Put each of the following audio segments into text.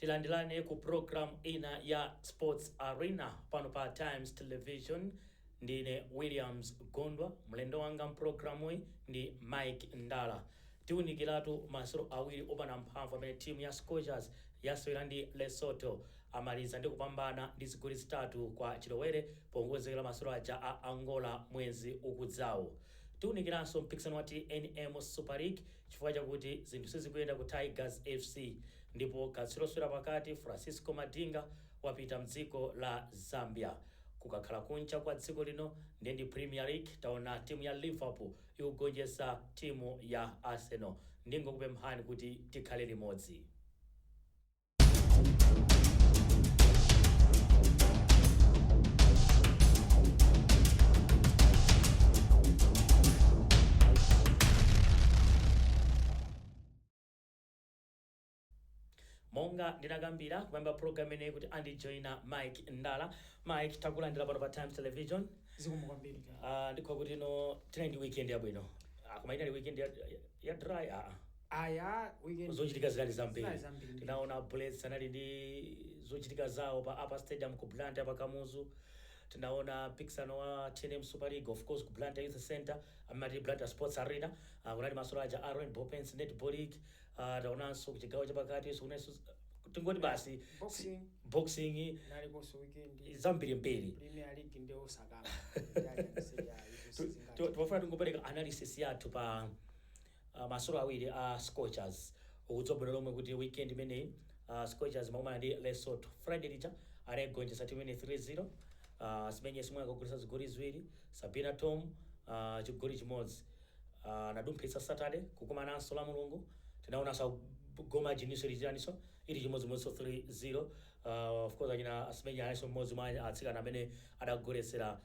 Tilandirane ku program ina ya Sports Arena pano pa Times Television. Ndine Williams Gondwa, mlendo wanga mpulogalamuyi ndi Mike Ndala. Tiwunikiratu masewero awiri opanda mphamvu amene timu ya Scorchers yasewera ndi Lesotho. Amaliza ndi kupambana ndi zigoli zitatu kwa chilowere pokonzekera masewero aja a Angola mwezi ukudzawo. Tiwunikiranso mpikisano wa TNM Super League chifukwa chakuti zinthu sizikuyenda ku Tigers FC ndipo katswiri osewera pakati Francisco Madinga wapita mdziko la Zambia. Kukakhala kunja kwa dziko lino ndiye ndi Premier League, taona timu ya Liverpool ikugonjetsa timu ya Arsenal. Ndingokupemphani kuti tikhale limodzi. Monga ndinakambira kuyamba program imeneyi kuti andijoina Mike Ndala. Mike, takulandira pano pa Times Television. Zikomo kwambiri. Ndikho kuti no tinali ndi weekend yabwino. Koma inali weekend ya dry. Aya, weekend Zochitika zinali zambiri. Zinali zambiri. Tinaona Bullets anali ndi zochitika zawo pa Upper Stadium ku Blantyre pa Kamuzu. Tinaona mpikisano wa TNM Super League, of course, ku Blantyre Youth Center, amati Blantyre Sports Arena. Kunali masewero aja a Rainbow Paints Netball League. Taonanso kuchigawo chapakati, so kunenso tingoti basi Boxing. Boxing. Nalikonso weekend. Zambirimbiri. Premier League ndi osakamba. Timafuna tingopereka analysis yathu pa masewero awiri a Scorchers. Ukudziwa bwino lomwe kuti weekend imeneyi Scorchers makumana ndi Lesotho. Friday lija anayigonjetsa timu imene 3-0. Simenye simwe akagulitsa zigoli ziwiri, Sabina Tom chigoli chimodzi. Anadumphitsa Saturday, kukumananso la Mulungu tinaonanso Goma Jiniso lichaniso ili chimodzimodzinso 3-0. Of course, achina Asimenye alinso mmodzi mwa atsikana amene adagoletsera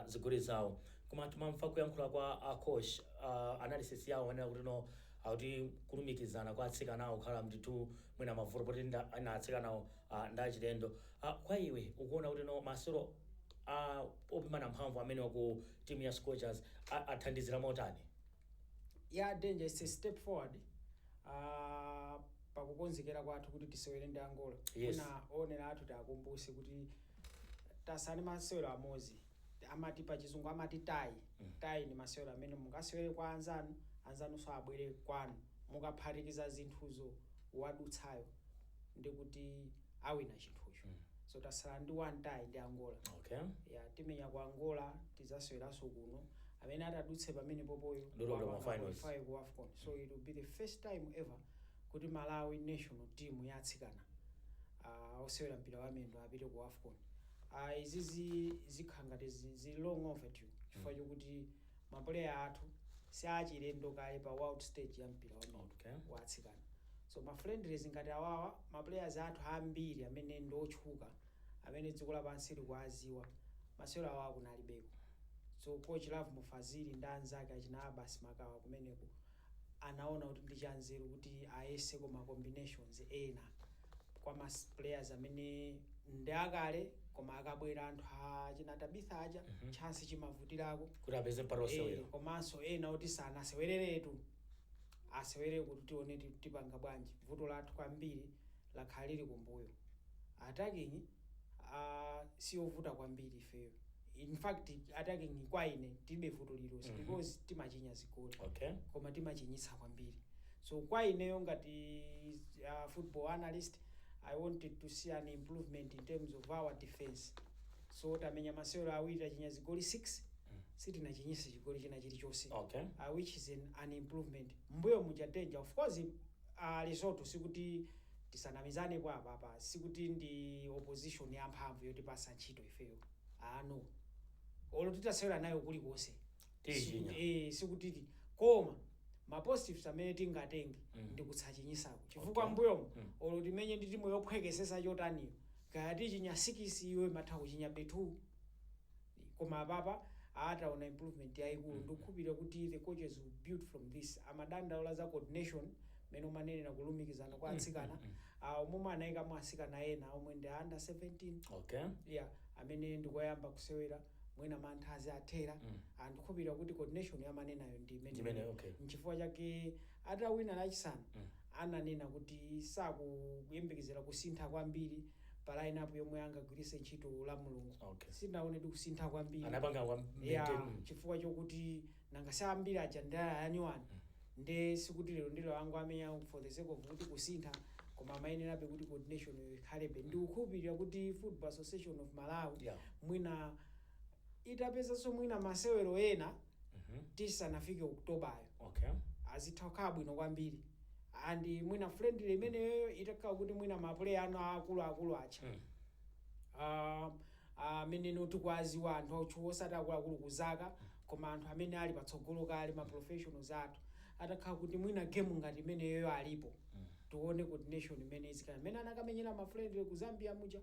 zigoli zawo. Koma timamva kuyankhula kwa a coach, analysis yawo anena kuti no, akuti kulumikizana kwa atsikanawo kukhala ndithu mwina mavuto poti ena atsikanawo ndi achilendo. Kwa iwe ukuona kuti no, masewero opimana mphamvu amene ku timu ya Scorchers athandizira motani? Yeah, danger, it's a step forward pakukonzekera kwathu kuti tisewere ndi Angola. Kuna onera athu tiakumbuse kuti tasani masewero amodzi, amati pa Chizungu amati tie. Tie ni masewero amene mungasewere kwa anzanu, anzanunso abwere kwanu. Mukaphatikiza zinthuzo, wadutsayo ndikuti awina chinthucho. So tasala ndi one tie ndi Angola. Ya, timenya ku Angola, tidzaseweranso kuno. Amene atadutse pamene popoyo Ndolo wapanga ma finals. qualify ku AFCON. So it will be the first time ever kuti Malawi national team ya atsikana osewera mpira wa miyendo apite ku AFCON. Izizi zikhala ngati zili long overdue chifukwa chokuti ma player athu si achilendo kale pa world stage ya mpira wa miyendo wa atsikana. So ma friendlies ngati awawa, ma players athu ambiri amene ndi otchuka, amene dziko lapansi likuwaziwa, masewero awawa kunalibeko. So coach Lovemore Fazili ndi anzake achina Abbas Makawa kumeneko anaona kuti ndi chanzeru kuti ayeseko ma combinations ena kwa ma players amene ndi akale, koma akabwera anthu achina Tabitha aja, chance chimavutirako kuti apeze mpata osewera. Komanso ena oti sanasewereretu asewere kuti tione tipanga bwanji. Vuto lathu kwambiri lakhala lili kumbuyo. Attacking siyovuta kwambiri ifeyo. In fact, attacking kwa ine tilibe vuto lililonse because timachinya zigoli, koma timachinyitsa kwambiri. So kwa ineyo ngati football analyst, I wanted to see an improvement in terms of our defense. So tamenya masewero awiri, tachinya zigoli 6, sitinachinyise chigoli china chilichonse, which is an improvement. Mbuyo muja, danger, of course, Lesotho sikuti tisanamizanepo apapa, sikuti ndi opposition yamphamvu yotipasa ntchito ifeyo ano, olo titasewera nayo kulikonse. Tiyichinya. Sikuti koma ma positives amene tingatenge ndi kutsachinyisako chifukwa mbuyomo olo timenye ndi timu yophwekesesa chotaniyo, kaya tichinya 6, iwe matha kuchinya be 2. Koma apapa ataona improvement yayikulu. Ndikukhulupirira kuti the coaches will build from this. Amadandaula za coordination mmene umanenera, kulumikizana kwa atsikana. Omwe anayikamo atsikana ena omwe ndi under 17, yeah, amene ndikoyamba kusewera, mwina mantha aziathera. Ndikukhulupirira kuti coordination yamanenayo ndi Ndimene, okay. Nchifukwa chake atawina Lachisanu, Ananena kuti sakuyembekezera kusintha kwambiri pa lineup yomwe angagwiritse ntchito la Mulungu. Sinaone kusintha kwambiri. Anapanga kwa Ya, maintain. Chifukwa chokuti nanga si ambiri aja ndi anyuwani, nde sikuti lero ndilo angu amenya for the sake of kuti kusintha, koma amayenerabe kuti coordination ikhalebe. Ndikukhulupirira kuti Football Association of Malawi mwina itapezanso mwina masewero ena tisanafike Oktobayo, azitha kukhala bwino kwambiri. And mwina friendly imeneyo itakhala kuti mwina ma player anu akuluakulu acha amene noti kwaziwa anthu otchu, osati akuluakulu kuzaka, koma anthu amene ali patsogolo kale, ma professionals athu, atakhala kuti mwina game ngati imeneyoyo alipo, tione coordination imene izikhala, amene anakamenyera ma friendly ku Zambia muja,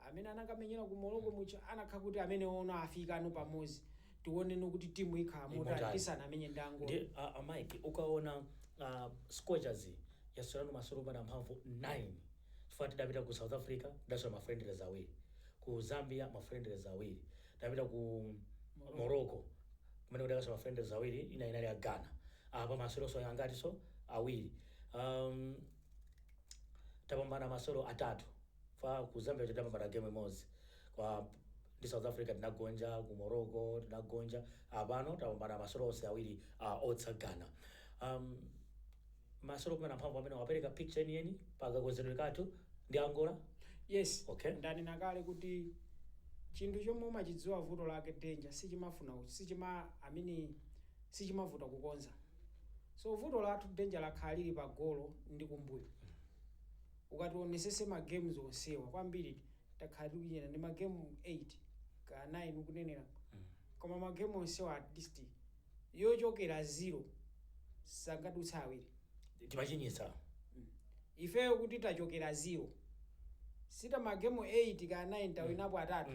amene anakamenyera ku Morocco muja, anakhala kuti amene ono afika ano pamodzi, tioneno kuti timu ikhala motani Imotani. tisanamenye ndi Angola. Ndi Mike, ukaona Scorchers yasewera masewero opanda mphamvu 9, chifukwa tidapita ku South Africa, tidasewera ma friendlies awiri, ku Zambia ma friendlies awiri, tidapita ku Morocco kumene kudakasewera ma friendlies awiri, ina inali ya Ghana. Apa maseweronso angatinso awiri. Tapambana masewero atatu fa ku Zambia tidapambana game imodzi, kwa ndi South Africa tinagonja, ku Morocco tinagonja. Apano tapambana masewero onse awiri otsagana. Masewero opanda mphamvu amene wapereka picture yeniyeni pakakonzedwe kathu ndi Angola. Yes. Okay. Ndanena kale kuti chinthu chomwe umachidziwa vuto lake, danger sichimafuna, sichima, I mean, sichimavuta kukonza. So vuto lathu, danger, lakhala lili pa golo ndi kumbuyo. Ukationesese ma games onsewa kwambiri takhala tikunyera ndi ma game 8 ka 9 ukunenera, koma ma game onsewa at least yochokera 0 sangadutsa awiri. Timachinyitsa. Ifeyo kuti tachokera 0 sita ma game 8 ka 9, tawinapo atatu,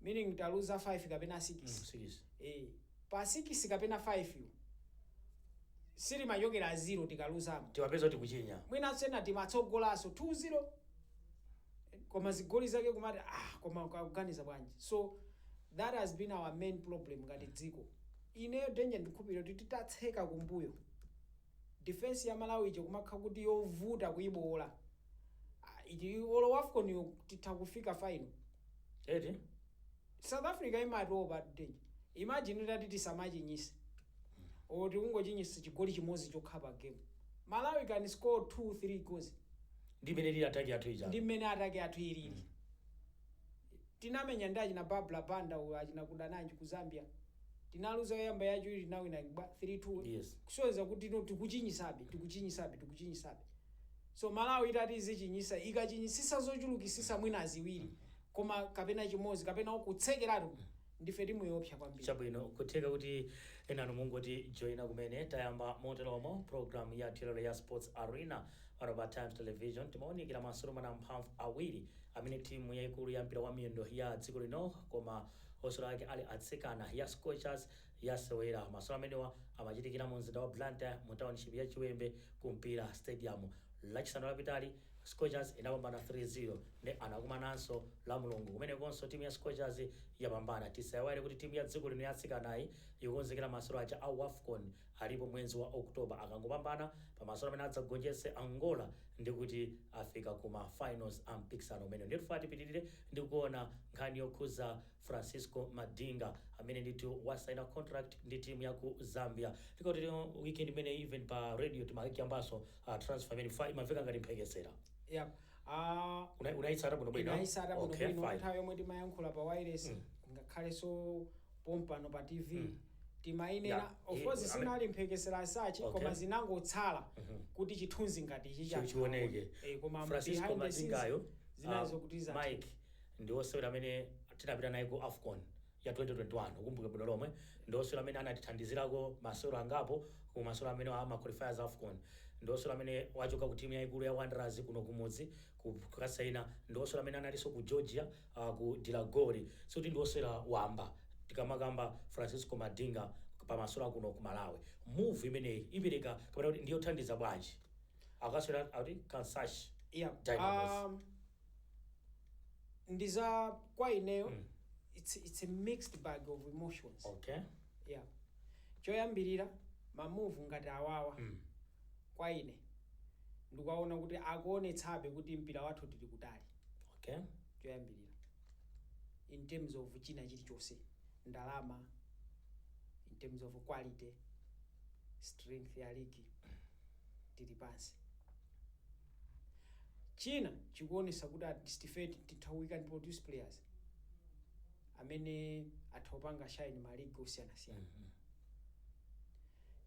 meaning taluza 5 kapena 6. 6. Pa 6 kapena 5 yo sitimachokera 0 tikaluzamo. Timapeza kuti kuchinya. Mwinanso ena timatsogolanso 2-0, koma zigoli zake kumati, ah, koma kakuganiza bwanji? So that has been our main problem ngati dziko. Ineyo, danger, ndikukhulupirira kuti titatseka kumbuyo, defense ya Malawi ije kumakhala kuti yovuta kuyibola. Ah, iti olo AFCON yo titha kufika final. Eti. South Africa imatopa, danger. Imagine tati tisamachinyise or tikungochinyisa chigoli chimodzi chokha pa game, Malawi can score 2 3 goals. Ndi imene lili attack yathu ija. Ndi mmene attack athu ilili. Tinamenya ndi achina Babla Banda uyo, achina Kudananji ku Zambia, tinaluza yoyamba, yachiwiri tinawina 3-2. Kusonyeza kuti no, tikuchinyisabe, tikuchinyisabe, tikuchinyisabe. So Malawi itati izichinyisa, ikachinyisisa zochulukisisa mwina ziwiri koma kapena chimodzi kapena kutsekeratu, ndife timu yoopsa kwambiri. Chabwino, kutheka kuti enanu mungoti joina kumene, tayamba moteromo program ya lero ya Sports Arena pano pa Times Television. Timaonikira masewero mana mphamvu awiri amene timu yayikulu ya mpira wa miyendo ya dziko lino, koma osewera ake ali atsikana, ya Scorchers yasewera. Masewero amenewa amachitikira mu mzinda wa Blantyre, mu township ya Chiwembe, ku Mpira Stadium. Lachisanu lapitali Scorchers inapambana 3-0, ndi anakumananso la Mulungu, kumenekonso timu ya Scorchers yapambana. Tisaiwale kuti timu ya dziko lino ya atsikanayi ikukonzekera masewero aja a WAFCON alipo mwezi wa Oktoba. Akangopambana pa masewero amene adzagonjetse Angola, ndi kuti afika kuma finals a mpikisano umene. Ndiye tifuna tipitirire ndi kuona nkhani yokhuza Francisco Madinga amene ndithu wasaina contract ndi timu ya ku Zambia. Tikoti weekend imene even pa radio timakiyambanso transfer imene imamveka ngati mphekesera. Yeah. Unayitsata bwinobwino? Inayisata bwinobwino. Fine. Nthawi yomwe timayankhula pa wireless, ngakhalenso pompano pa TV, timayinena. Of course, sinali mphekesera sachi, koma zinangotsala kuti chithunzi ngati ichi Chioneke. Koma Francisco behind the scenes, Madingayo, zinazo kuti zathu. Mike, ndi wosewera amene tinapita naye ku AFCON ya 2021, ukumbuke bwino lomwe. Ndi wosewera amene anatithandizirako masewero angapo ku masewero amene ama qualifiers AFCON. Ndi wosewera amene wachoka ku timu yayikulu ya Wanderers kuno kumudzi kukasaina. Ndi wosewera amene analinso ku Georgia, ku Dilagori. Sikuti ndi wosewera wamba tikamakamba Francisco Madinga pa masewero kuno ku Malawi. Move imeneyi ipereka kapena kuti ndiyothandiza bwanji? Akasewera akuti Kansashi Dynamos. Ndiza kwa ineyo, it's a mixed bag of emotions. Yeah, choyambirira, ma move ngati awawa, kwa ine Ndikuwaona kuti akuonetsabe kuti mpira wathu tili kutali. Choyambirira, in terms of china chilichonse, ndalama, in terms of quality, strength ya league, tili pansi. China chikuonesa kuti at least ife titha, we can produce players amene atha kupanga shine ma league osiyanasiyana.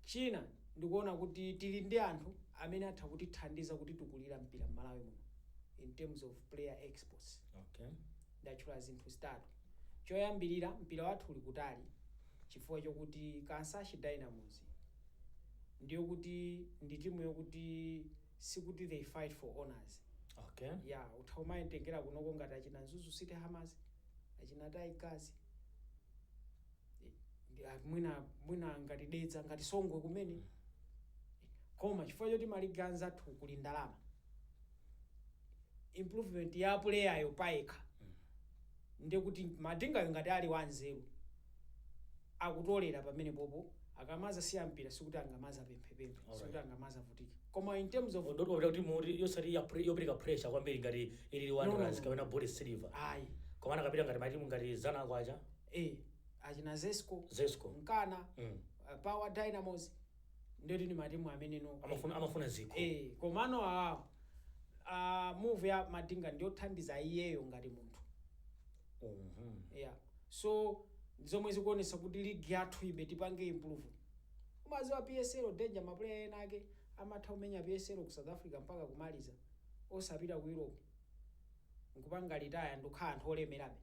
China ndikuona kuti tili ndi anthu amene atha kutithandiza kuti tikulira mpira m'Malawi muno in terms of player exports. Ndatchula zinthu zitatu. Choyambirira, mpira wathu uli kutali chifukwa chokuti Kansanshi Dynamos ndiyo kuti ndi timu yokuti sikuti they fight for honors. Ya, utha umayitengera kunoko ngati achina Mzuzu City Hammers, achina Tigers, mwina ngati Dedza, ngati Songwe kumene. Koma chifukwa choti maligi anzathu kuli ndalama, improvement ya player payekha, ndiye kuti Madingayo ngati ali wanzeru akutolera pamene popo, akamaza siya mpira sikuti angamaza pemphepemphe, sikuti angamaza vutike. Koma in terms of Ndoti kuti muri yosati yopereka pressure kwambiri ngati ilili Wanderers No, no, no. kapena Bullets Silver. Ayi. Koma anakapita ngati matimu ngati Zanaco aja. Achina Zesco, Zesco, Nkana, Power Dynamos, ndiyoti ndi matimu amene no Amafuna zikho. Komano awa move ya Madinga ndiyothandiza iyeyo ngati munthu. Yeah, so zomwe zikuonesa kuti league yathu ibe tipange improve. Umaziwa PSL danger, ma player ena ake amatha kumenya PSL ku South Africa mpaka kumaliza osapita ku Europe, nkupanga retire ndikukhala anthu olemerabe.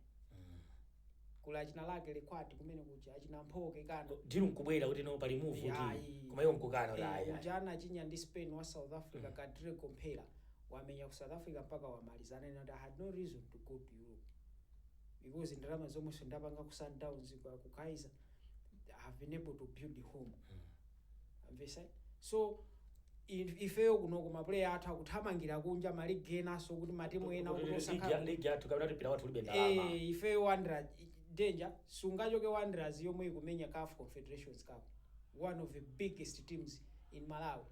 Kula achina lake Lekwati kumene kuja, achina Mphoke kana. Deal nkubwera kuti no, pali move kuti Ayi. koma iwo nkukana kuti ayi, ayi. Uja anachinya ndi Spain wa South Africa, Kadre Komphela, wamenya ku South Africa mpaka wamaliza, anena kuti, "I had no reason to go to Europe because ndalama zomwe ndapanga ku Sundowns, ku Kaizer, I have been able to build a home." Amvesa? So ifeyo kunoko ma player athu akuthamangira kunja, maligi enaso kuti matimu ena kuti Kuti osakhala ligi yathu kapena kuti mpira wathu ulibe ndalama. Ifeyo Wanderers danger, sungachoke Wanderers yomwe ikumenya CAF Confederations Cup, one of the biggest teams in Malawi,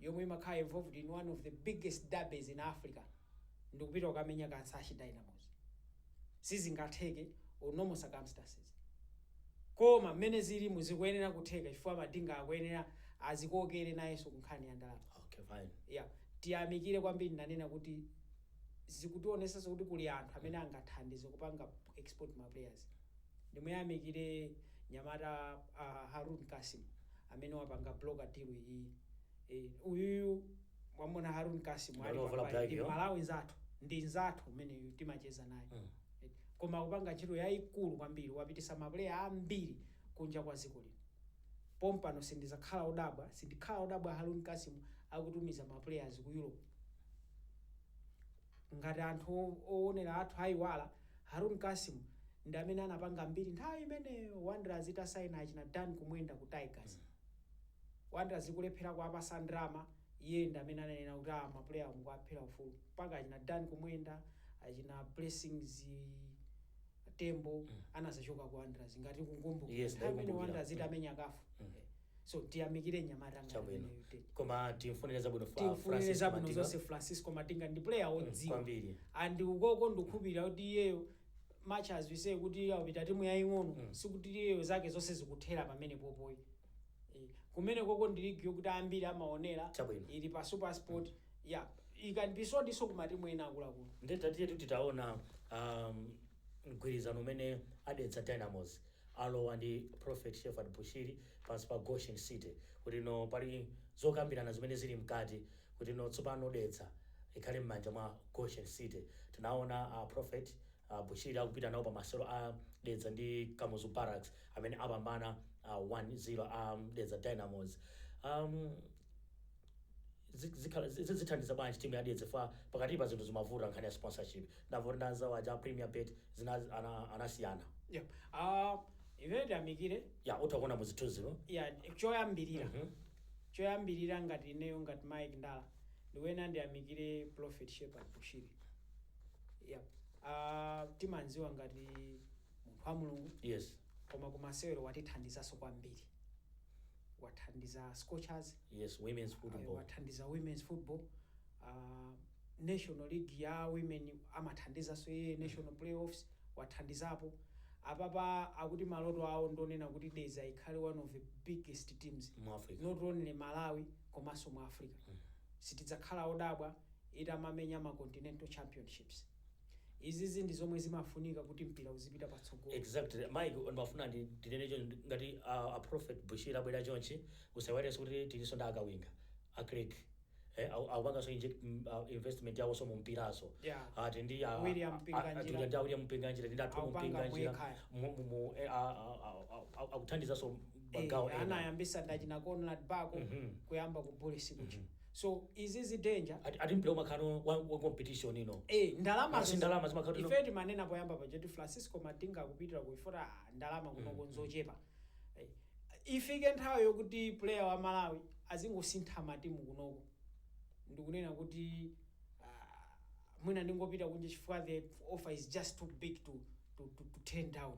yomwe imakhala involved in one of the biggest derbies in Africa, ndikupita kukamenya Kansanshi Dynamos. Sizingatheke on normal circumstances, koma mmene zili muzikuyenera kutheka chifukwa Madinga akuyenera azikokere nayenso ku nkhani ya ndalama. Okay, fine. Yeah, tiyamikire kwambiri. Ndanena kuti zikutionesanso kuti kuli anthu amene angathandize kupanga export ma players. Ndimuyamikire nyamata Harun Kasim amene wapanga broker deal iyi. Uyuyu mwamona Harun Kasim ali Ndalovala black ndi yo. Malawi nzathu, ndi nzathu umene timacheza naye. Koma kupanga ntchito yayikulu kwambiri, wapitisa ma player ambiri kunja kwa dziko lino. Pompano sindizakhala odabwa, sindikhala odabwa Harun Kasim akutumiza ma players ku Europe. Ngati anthu oonera athu ayiwala, Harun Kasim ndi amene anapanga mbiri nthawi imeneyo Wanderers itasaina achina Dan Kumwenda ku Tigers. Wanderers ikulephera kuapasa ndalama, iye ndi amene ananena kuti a ma player mukuaphera ufulu, mpaka achina Dan Kumwenda, achina Blessings Tembo anazachoka ku Wanderers, ngati kukumbukira Yes, nthawi imene ndaikumbukira. Wanderers itamenya CAF. So tiyamikire nyamata ngati Chabwino. imeneyo te. Koma timfunire zabwino Timfunire Francisco zabwino Matinga. zonse Francisco Matinga, ndi player wodziwa. Kwambiri. And ukoko ndikukhulupirira kuti iyeyo, much as we say kuti awapita timu yaying'ono, sikuti iyeyo zake zonse zikuthera pamene popoyi. Kumene koko ndi ligi yokuti ambiri amaonera. Chabwino. Ili pa Super Sport. Yeah, ikandipisodiso ku matimu ena akuluakulu. Ndetatiye titaona mgwirizano umene a Dedza Dynamos alowa ndi Prophet Shepherd Bushiri pansi pa Goshen City, kuti no, pali zokambirana zimene zili mkati kuti no, tsopano Dedza ikhale m'manja mwa Goshen City. Tinaona Prophet Bushiri akupita nawo pa masewero a Dedza ndi Kamuzu Barracks amene apambana 1-0 Dedza Dynamos. Zithandiza bwanji timu ya Dedza fa pakati pa zinthu zimavuta, nkhani ya sponsorship? Ndamva kuti anzawo aja Premier Bet anasiyana. Yeah. Imene tiyamikire. Ya, utha kuona muzithunziro. Yeah, choyambirira, choyambirira ngati ineyo, ngati Mike Ndala, ndikuyenera ndiyamikire Prophet Shepherd Bushiri. Yeah. Timanziwa ngati munthu wa Mulungu, koma kumasewero watithandizanso kwambiri, wathandiza Scorchers, yes, women's football. Wathandiza women's football. National League ya women amathandizanso iye, national playoffs wathandizapo. Apapa akuti maloto awo ndonena kuti Dedza ikhale one of the biggest teams mu Africa, not only Malawi komanso mu Africa. Sitidzakhala odabwa itamamenya ma continental championships. Izizi ndi zomwe zimafunika kuti mpira uzipita patsogolo. Exactly, Mike. Ndimafuna ndinene chonchi, ngati a Prophet Bushiri abwera chonchi, usawerenso kuti tilinso ndi akawinga a Creck, akupanganso inject investment yawonso mu mpiraso. Ati ndi William Mpinganjira. Ndi a William Mpinganjira, ndi athu Akupanga Mpinganjira Mwekhaya. akuthandizanso magawo ena. Anayambisa ndachina Conrad Bako kuyamba ku Bullets kuja. So izizi danger. Ati mpira umakhala wa competition ino. Ndalama. Si ndalama zimakhala Ife timanena poyamba paja Francisco Madinga akupitira kuifota, ndalama kunoko nzochepa. Ifike nthawi yokuti player wa Malawi azingosintha matimu kunoko, ndikunena kuti mwina ndingopita kunja chifukwa the offer is just too big to turn down.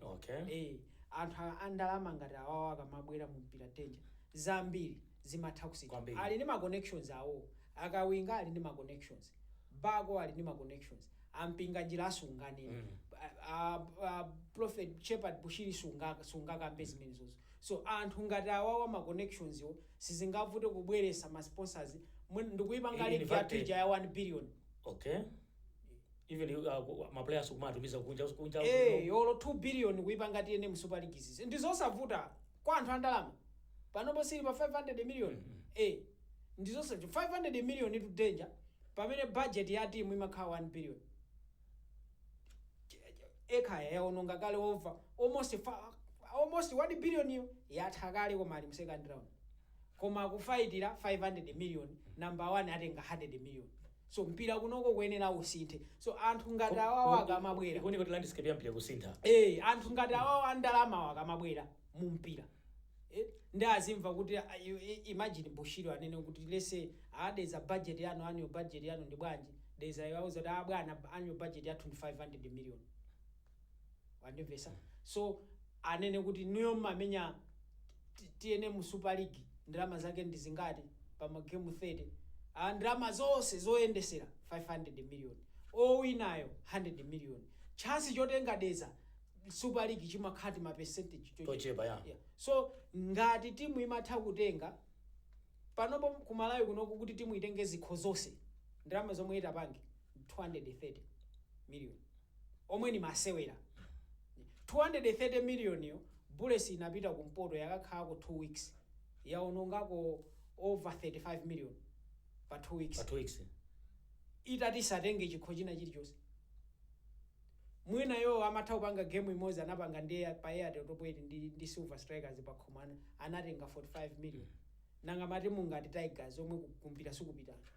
Anthu andalama ngati awawo akamabwera mu mpira, danger, zambiri zimatha kusintha. Kwambiri. Ali ndi ma connections awo, akawinga ali ndi ma connections, Bako ali ndi ma connections, ampinganjira asunganene. Prophet Shepherd Bushiri sungakambe zimenezozo. So anthu ngati awawa ma connections yo sizingavute kubweresa ma sponsors. Ndikuyipanga In league fact, yathu ija ya 1 billion. Okay, even ma players kumatumiza kunja kunja. Yolo 2 billion kuipanga TNM Super League izizi ndizosavuta kwa anthu andalama. Panopo sili pa 500 million. Ndizosavuta 500 million itu, danger, pamene budget ya timu imakhala 1 billion. Ekhaya yaononga kale over almost 1 billion iyo yatha kale, koma ali mu second round, koma akufayitira 500 million, number 1 atenga 100 million. So mpira kunoko kuyenera usinthe. So anthu ngati awawo akamabwera, ikuoneka kuti landscape ya mpira kusintha. Anthu ngati awawo andalama akamabwera mu mpira, ndi azimva kuti imagine Bushiri anene kuti lese adeza budget yanu, annual budget yanu ndi bwanji? Deza iwauza kuti, ah bwana, annual budget yathu ndi 500 million, wandimvesa? So anene kuti niyo mmamenya TNM Super League, ndalama zake ndi zingati pa magemu 30? Ah, ndalama zonse zoyendesera 500 million, owinayo 100 million. Chance chotenga Dedza Super League chimakhati ma percentage tochepa ya. Yeah. So ngati timu imatha kutenga panopo kumalawi kunoku, kuti timu itenge zikho zonse, ndalama zomwe itapange 230 million omwe ni masewera. 230 million yo, Bullets inapita kumpoto yakakhalako 2 weeks, yaonongako over 35 million pa 2 weeks. Pa 2 weeks. Itati isatenge chikho china chilichonse, mwina yo amatha kupanga game imodzi anapanga ndi pa Airtel Top 8 ndi Silver Strikers pa khomana, anatenga 45 million. Nanga matimu ngati Tigers omwe kumpira sikupitana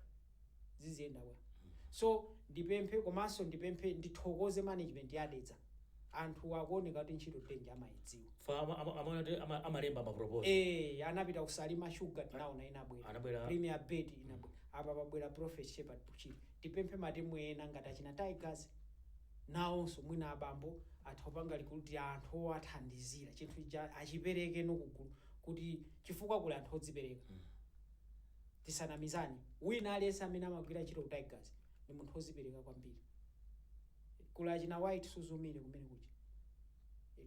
ziziyenda bwa? So ndipemphe, komanso ndipemphe, ndithokoze management ya Dedza. Anthu akuoneka kuti ntchito danger amayidziwa. Fa amaona kuti amalemba ma proposal. Anapita kusalima Sugar, tinaona inabwera. Anabwera. Premier Bet inabwera, apa pabwera Prophet Shepherd Bushiri. Tipemphe matimu ena ngati achina Tigers nawonso, mwina abambo atha kupanga kuti anthu owathandizira chinthu ija achipereke nokugulu kuti chifukwa kuli anthu odzipereka. Tisanamizane, wina aliyense amene amagwira ntchito ku Tigers ndi munthu odzipereka kwambiri. Kuli achina White Suzumire kumene kuja,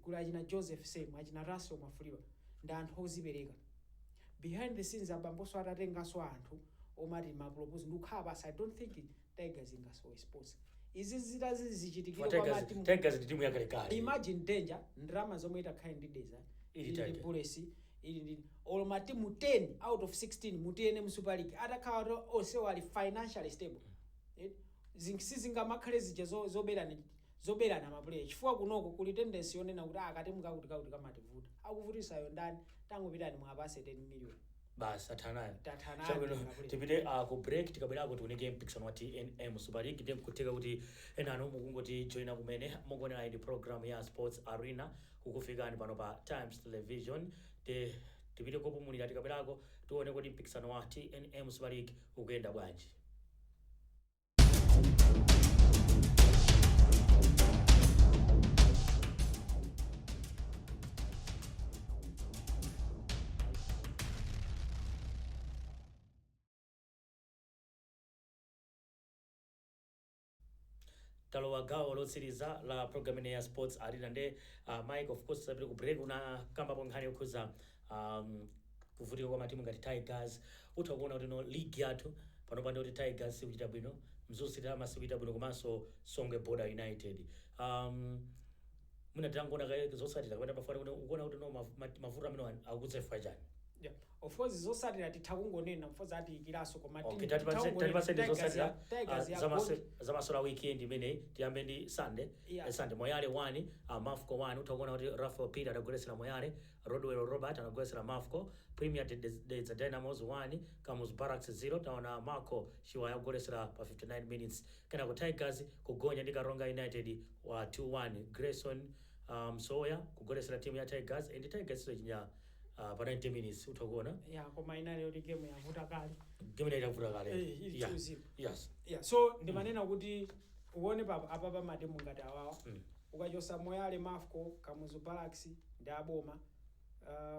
kuli achina Joseph Sem, achina Russell Mafuliwa, ndi anthu odzipereka behind the scenes. Abambonso atatenganso anthu omati ma proposal ndikukhala pasi, I don't think Tigers ingasowe sponsor. Izi zitazi zichitikire kwa Tigers matimu. Tigers ndi timu yakalekale. Imagine, danger, ndalama zomwe itakhale ndi Dedza Ili ili ndi Tiger. Bullets ili ndi olo matimu 10 out of 16 mu TNM Super League atakhala kuti onsewo ali financially stable. Sizingamakhale zija zoberana ma player, chifukwa kunoko kuli tendency yonena kuti akatimu kakuti kakuti kamativuta, akuvutisayo ndani? Tangopitani mwapase 10 million. Basi, athanayo. Tathanayo. Chabwino. Ngapuleni. Tipite ku break, tikabwerako tioneke mpikisano wa TNM Super League. Ndiye nkutheka kuti enano mukungoti joina kumene, mukuonera ndi program ya Sports Arena kukufikani pano pa Times Television. Tipite kopumulira, tikabwerako tione kuti mpikisano wa TNM Super League ukuyenda bwanji. Talowa gawo lotsiriza la program ine ya Sports Arena. Nde Mike, of course sapita ku break unakambapo nkhani yokhuza kuvutika kwa matimu ngati Tigers. Utha kuona kuti no, league yathu pano ndi kuti Tigers sikuchita bwino, Mzuzu City Hammers sikuchita bwino, komanso Songwe Border United. Mwina titangoona kaye zotsatira kapena pafana kuti ukuona kuti no, mavuto amene akudza chifukwa chani? Yeah. Of course zotsatira titha kungonena mfoza atiyikiranso, koma Okay, tatipaseni zotsatira Tigers ya zamasewera weekend imeneyi. Tiyambe ndi Sunday. Sunday, Moyale 1, Mafco 1. Utha kuona kuti Rafael Peter adagolesera Moyale, Rodwell Robert anagolesera Mafco. Premier Dedza Dynamos 1, Kamuzu Barracks 0. Taona Marco Chiwaya agolesera pa 59 minutes. Kenako Tigers kugonja ndi Karonga United wa 2-1, Grayson Soya kugolesera timu ya Tigers, and Tigers ichinya pa 90 minutes, utha kuona. Yeah, koma inali yoti game yavuta kale. Game inaitavuta kale. Ili 2-0. Yeah, so ndimanena kuti uone pa apa pa matimu ngati awawa, ukachosa Moyale, Mafco, Kamuzu Barracks ndi aboma,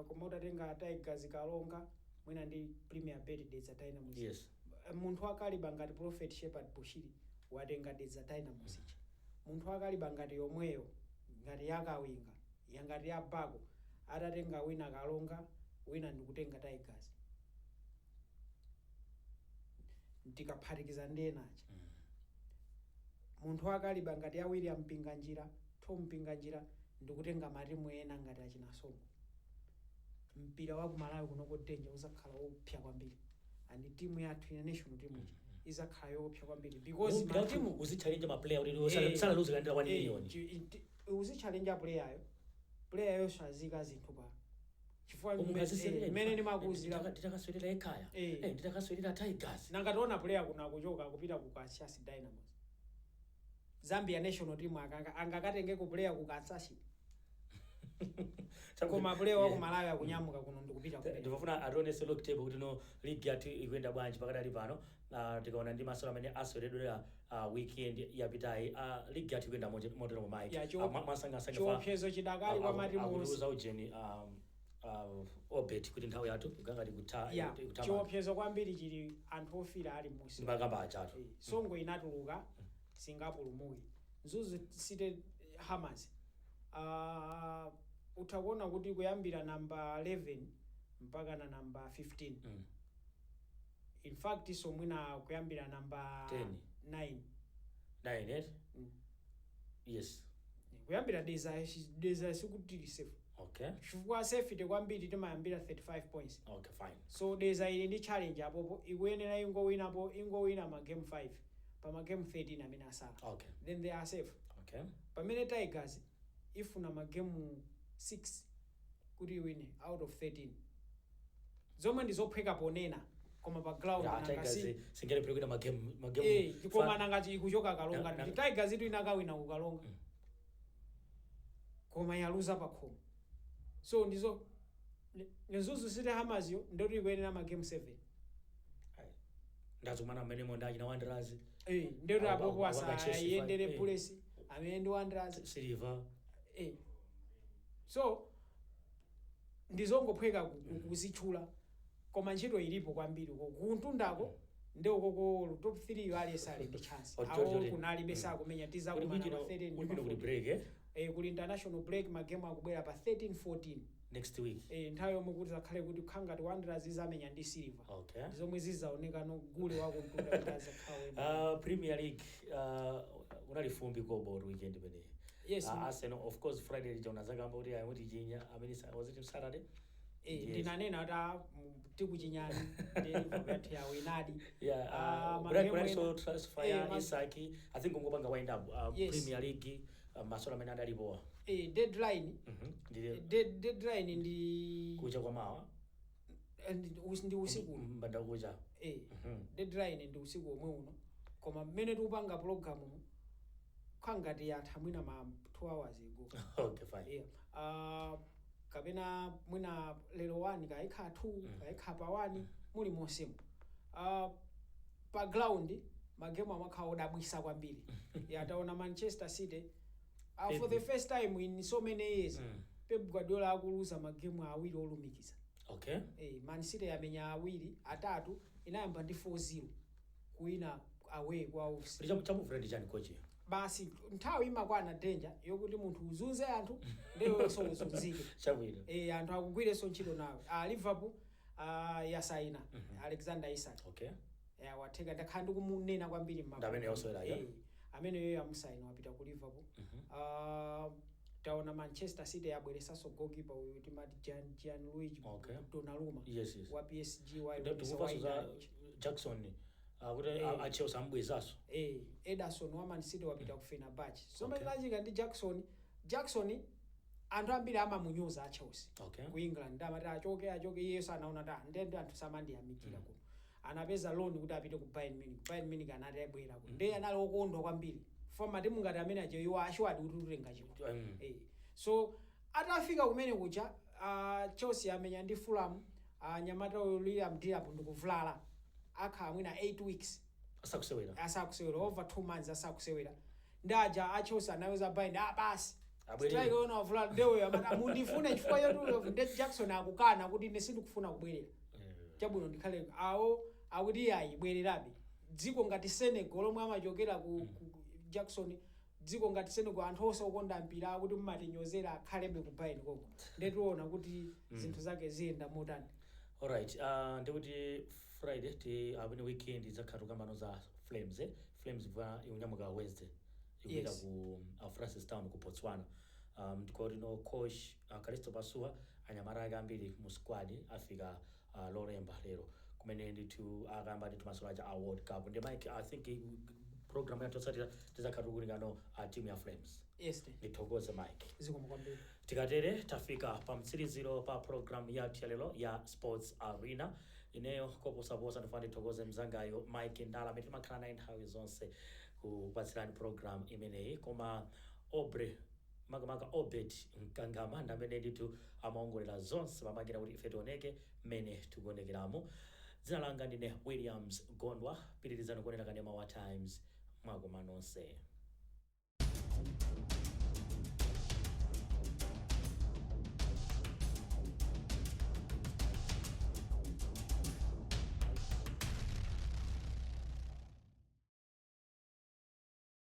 koma utatenga Tigers, Kalonga, mwina ndi Premier Bet Dedza Dynamos, munthu akaliba ngati Prophet Shepherd Bushiri watenga Dedza Dynamos ija, munthu akaliba ngati yomweyo, ngati yakawinga, yangati ya Bako, atatenga wina Kalonga, wina ndikutenga Tigers, tikaphatikiza ndi enaja, munthu akaliba ngati ya William Mpinganjira, Tom Mpinganjira, ndikutenga matimu ena ngati achinasongo, mpira wa kumalawi kunoko danger uzakhala wopsa kwambiri, and timu yathu ya national team ija izakhala yopsa kwambiri because matimu Uzitchalenja ma player kuti salaluze landira 1 million. Uzitchalenja player, player yonso azika zinthu pa chifukwa mmene ndimakuuzira. Nditakaswelera ekhaya. Nditakaswelera Tigers. Nangationa player kuna kuchoka kupita ku Kansas Dynamos, Zambia national team, angakatengeko player ku Kansas, koma player wa ku Malawi akunyamuka kuno ndikupita kumene. Ndimafuna ationese log table kuti no, league yathu ikuyenda bwanji pakadali pano. Tikaona ndi masewera amene aseweredwera weekend yapitayi, league yathu ikuyenda motero, Mike? Yeah, mwasangasanga. Chiopsezo chidakali kwa matimu onse. Akutiuza ujeni Obet kuti nthawi yathu ikangati kutha. Ikuthamanga. Chiopsezo kwambiri chili anthu ofira ali musi. Ndimakamba achatu. Songwe inatuluka, singapulumuke. Mzuzu City Hammers, utha kuona kuti kuyambira namba 11 mpaka na namba 15, in fact so mwina kuyambira namba 10. 9. 9, eh? Mm. Yes. Kuyambira Dedza, Dedza sikuti safe, chifukwa safety kwambiri timayambira 35 points. Okay, fine. So Dedza ili ndi challenge apopo, ikuyenera ingowinapo, ingowina ma game 5 pa ma game 13 amene asala, then they are safe. Pamene Tigers ifuna ma game 6 kuti iwine out of 13, zomwe ndi zophweka ponena, koma pa ground Yeah, nanga Tigers singalephere kuita magame. Koma nangati ikuchoka Kalonga, ndi Tigers itu inakawina ku Kalonga, koma yaluza pa khomo. So ndizo Mzuzu City Hammers yo ndoti ikuyenera ma game 7. Ndazikumana mmenemo ndachina Wanderers. Ndoti apopo awanga Chelsea asayendere Bullets amene ndi Wanderers. Silver. So ndizongophweka kuzitchula, koma ntchito ilipo kwambiri uko kuntundako, ndi ukoko top 3 yo aliyense ali ndi chance. Awo kunalibe sakumenya, tizakumana pa 13 Kuli ndi pa kuli 14. Break, eh? Kuli international break, magemu akubwera pa 13, 14. Next week. Nthawi yomwe kuti zakhale kuti khangati Wanderers izamenya ndi Silver, zomwe zizaoneka no gule wakuntunda kuti azakhawe. Premier League, unali fumbi kobo weekend imeneyi. Yes. Arsenal, of course, Friday lija unazakamba kuti ayimuti chinya amene was it Saturday? Eh, Yes. ndinanena kuti tikuchinyani, ndi Liverpool yathu yawo inadi. Yeah, Magemu kunalinso transfer ya Eh, Isak. I think ungopanga wind up Yes. Premier League, masewera amene adalipowa. Deadline Ndi deadline ndi kucha kwa mawa. Ndi usiku. Mbanda kucha. Deadline ndi usiku omwe uno, koma mmene tikupanga program mu khangati yatha mwina ma 2 hours ago. Okay, fine. Yeah. Kapena mwina lero 1 kaikha 2, kaikha pa 1, muli monsemo. Pa ground magemu amakhala odabwisa kwambiri. Yataona Manchester City, for the first time in so many years, Pep Guardiola akuluza magemu awiri olumikiza. Man City yamenya awiri, atatu, inayamba ndi 4-0 kuwina away kwa Wolves. Kuti chamuvula ndi chani coach? Basi, nthawi imakwana, danger yokuti munthu uzunze anthu, ndeyonso uzunzike. Chabwino. Anthu akugwirenso ntchito nawe. Liverpool yasaina Alexander Isak. Watheka, ndakhala ndikumunena kwambiri. Ndi amene yosewerayo? Ameneyo yamusaina, wapita ku Liverpool. Taona Manchester City yabweresanso goalkeeper uyu timati Gianluigi Donnarumma wa PSG wa Tikuvaso za Jackson, kuti a Chelsea ambwezaso. Ederson wa Man City wapita ku Fenerbahce. So okay, ndi Jackson. Jackson anthu ambiri amamunyoza a Chelsea ku England, amati achoke, achoke. Iye sanaona ta ndende, anthu samandiyamikira kuno. Anapeza loan kuti apite ku Bayern Munich. Bayern Munich anati abwera ku, ndiye anali okondwa kwambiri foma timu ngati amene acho iwo ashuwadi kuti utenga chikho. So atafika kumene kucha, Chelsea amenya ndi Fulham, nyamata uyu Liam Delap ndikuvulala, akhala mwina 8 weeks asakusewera. Asakusewera, over 2 months asakusewera. Ndaja a Chelsea anaweza Bayern, ah, basi. Abwerere. Striker ona wavulala, ndewe amati mundifune chifukwa chotu nde Jackson akukana kuti ine sindikufuna kubwerera. Chabwino, ndikhale awo akuti ayi, bwererabe. Dziko ngati Senegal lomwe amachokera ku Jackson, dziko ngati Senegal, anthu onse okonda mpira akuti mmatinyozera, akhalebe ku Bayern koko. Ndetiona kuti zinthu zake ziyenda motani. Alright, ndikuti Friday ti apene weekend idzakhala tukambano za Flames, eh? Flames va ikunyamuka Wednesday, ikupita ku Francistown ku Botswana. Ndikoti no coach Calisto Pasuwa, anyamata ake ambiri mu squad afika Lolemba lero kumene ndithu akamba ndithu masewero aja a World Cup. Ndi Mike, I think program yathu yotsatira tizakhala tikukunikano team ya Flames. Yes. Ndithokoze, Mike. Zikomo kwambiri. Tikatere tafika pa mtsiriziro pa program yathu yalero ya Sports Arena. Ineyo koposaposa ndifuna ndithokoze mzangayo Mike Ndala amene timakhala naye nthawi zonse kupatsirani program imeneyi, koma obre makamaka Obet Mkangama ndi amene ndithu amaongolera zonse pamakina kuti ife tioneke mmene tikuonekeramo. Dzina langa ndine Williams Gondwa. Pitirizani kuonera kanema wa Times. Mwakoma nonse.